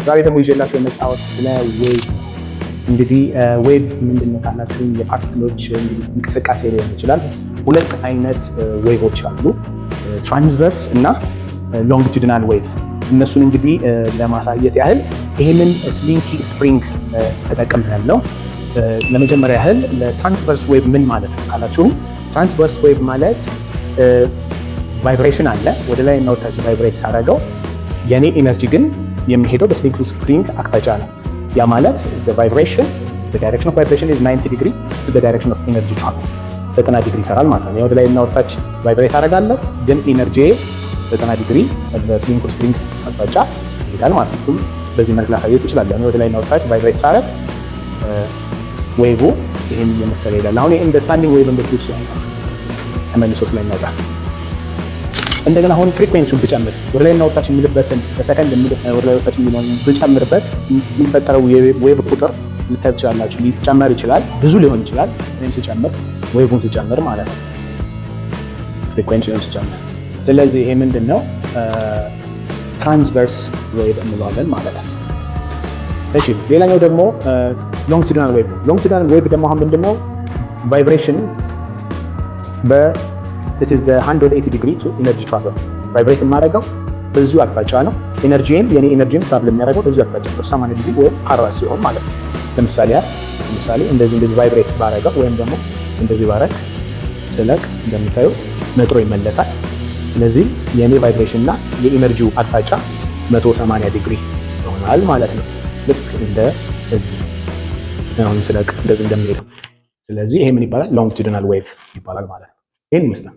ዛሬ ደግሞ ይዤላችሁ የመጣሁት ስለ wave ነው። እንግዲህ wave ምንድን ነው ካላችሁ የ particle ኦች እንቅስቃሴ ሊሆን ይችላል። ሁለት አይነት wave ኦች አሉ፣ transverse እና longitudinal wave። እነሱን እንግዲህ ለማሳየት ያህል ይህንን slinky spring ተጠቅሜያለሁ። ለመጀመሪያ ያህል ለ transverse wave ምን ማለት ነው ካላችሁ፣ transverse wave ማለት vibration አለ፣ ወደ ላይ እና ወደታች vibrate ሳደርገው የኔ energy ግን የሚሄደው በ slinky spring አቅጣጫ ነው። ያ ማለት vibration, direction of vibration is 90 degree to direction of energy travel፣ 90 ዲግሪ ይሰራል ማለት ነው። ወደ ላይ እና ወደታች vibrate አደርጋለሁ፣ ግን energy 90 ዲግሪ በ slinky spring አቅጣጫ ይሄዳል ማለት ነው። በዚህ መልክ ላሳየት እችላለሁ። ወደ ላይ እና ወደታች vibrate ሳደርግ wave ይሄን እየመሰለ ይሄዳል። አሁን ይሄ እንደ standing wave እንደ ይችላል ተመልሶ ስለሚመጣ። እንደገና አሁን frequency ውን ብጨምር፣ ወደ ላይ እና ወደታች የሚልበትን በሰከንድ ወደ ላይ ወደታች የሚለውን ብጨምርበት የሚፈጠረው የ wave ቁጥር ልታዩ ትችላላችሁ። ሊጨመር ይችላል፣ ብዙ ሊሆን ይችላል። እኔም ስጨምር፣ wave ን ስጨምር ማለት ነው፣ frequency ውን ስጨምር። ስለዚህ ይሄ ምንድን ነው? Transverse wave እንለዋለን ማለት ነው። እሺ፣ ሌላኛው ደግሞ longitudinal wave ነው። Longitudinal wave ደግሞ አሁን ምንድን ነው? Vibration በ it is the 180 degree to energy travel። Vibrate የማደርገው በዚሁ አቅጣጫ ነው። Energy ም የኔ energy ም travel የሚያደርገው በዚሁ አቅጣጫ ነው፣ 80 ዲግሪ ወይም parallel ሲሆን ማለት ነው። ለምሳሌ እንደዚህ እንደዚህ vibrate ባረገው ወይም ደግሞ እንደዚህ ባረግ፣ ስለቅ እንደምታዩት ነጥሮ ይመለሳል። ስለዚህ የኔ vibration እና የ energy ው አቅጣጫ 180 ዲግሪ ይሆናል ማለት ነው። ልክ እንደ እዚህ አሁን ስለቅ እንደዚህ እንደሚሄደው። ስለዚህ ይሄ ምን ይባላል? Longitudinal wave ይባላል ማለት ነው። ይሄን ይመስላል።